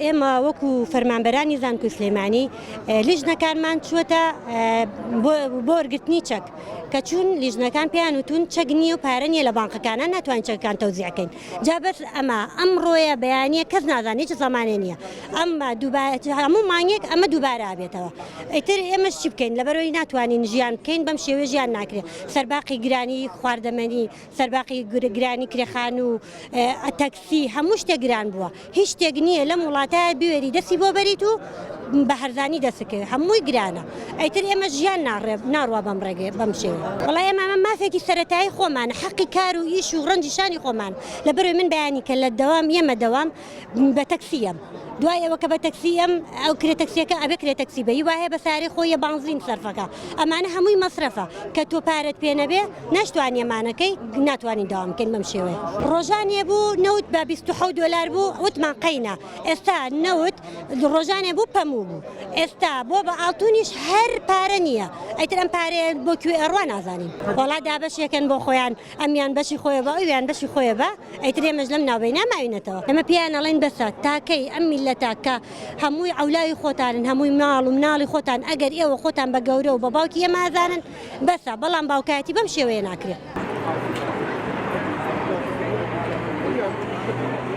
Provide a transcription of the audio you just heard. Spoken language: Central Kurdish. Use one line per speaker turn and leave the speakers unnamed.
ئێمە وەکو فەرمانبەرانی زانکۆی سلێمانی لیژنەکانمان چووەتە بۆ وەرگرتنی چەک کە چوون لیژنەکان پێیان وتون چەک نییە و پارە نییە لە بانقەکانە ناتوانین چەکەکان تەوزیعکەین جا بەس ئەمە ئەمڕۆیە بەیانە کەس نازانێت هیچ زەمانێ نییە ئەمە دووبارە هەموو مانگێک ئەمە دووبارە ئابێتەوە ئیتر ئێمەش چی بکەین لەبەرەوەی ناتوانین ژیان بکەین بەم شێوەیە ژیان ناکرێت سەرباقی گرانی خواردەمەنی سەرباقی گرانی کرێخان و تەکسی هەموو شتێک گران بووە هیچ شتێک نییە لەم وڵاتە بوێری دەستی بۆ بەریت و بە هەرزانی دەستکەوێت هەمووی گرانە ئەیتر ئێمە ژیان ناڕێ ناڕوا بەم ڕێگەیە بەم شێوە وڵای ئێمە ئەمە مافێکی سەتایی خۆمان حەقی کار و ئیش و ڕەنجی شانی خۆمان لە بەرەوەی من بەیانی کە لە دەوام یەمە دەوام بە تەکسی یەم دوای ئەوە کە بە تەکسی یەم ئەو کرێ تەکسیەکە ئەبێ کرێ تەکسی بە هیوا هەیە بە سارەی خۆی یە بانزین سەرفەکە ئەمانە هەمووی مەسرەفە کە تۆ پارەت پێ نەبێ ناشتوانی ئەمانەکەی ناتوانین داوام بکەین بەم شێوەیە ڕۆژانێ بوو نەوت بە 27 دۆلار بوو وتمان قەینا ئێستا نەوت ڕۆژانێ بوو پەموو بوو ئێستا بۆ بە ئاڵتونیش هەر پارە نییە ئەیتر ئەم پارەیە بۆ کوێ ئەڕوا نازانین وەڵا دابەشێکن بۆ خۆیان ئەمیان بەشی خۆیە بە ئەویان بەشی خۆیە بە ئەیتر ئێمەش لەم ناوبەینە ماوینەتەوە ئێمە پێیان ئەڵێین بەسە تاکەی ئەم میللەتە کە هەمووی عەولاوی خۆتانن هەمووی ماڵ و مناڵی خۆتان ئەگەر ئێوە خۆتان بە گەورە و بە باوکی ئێمە ئەزانن بەسە بەڵام باوکایەتی بەم شێوەیە ناکرێ.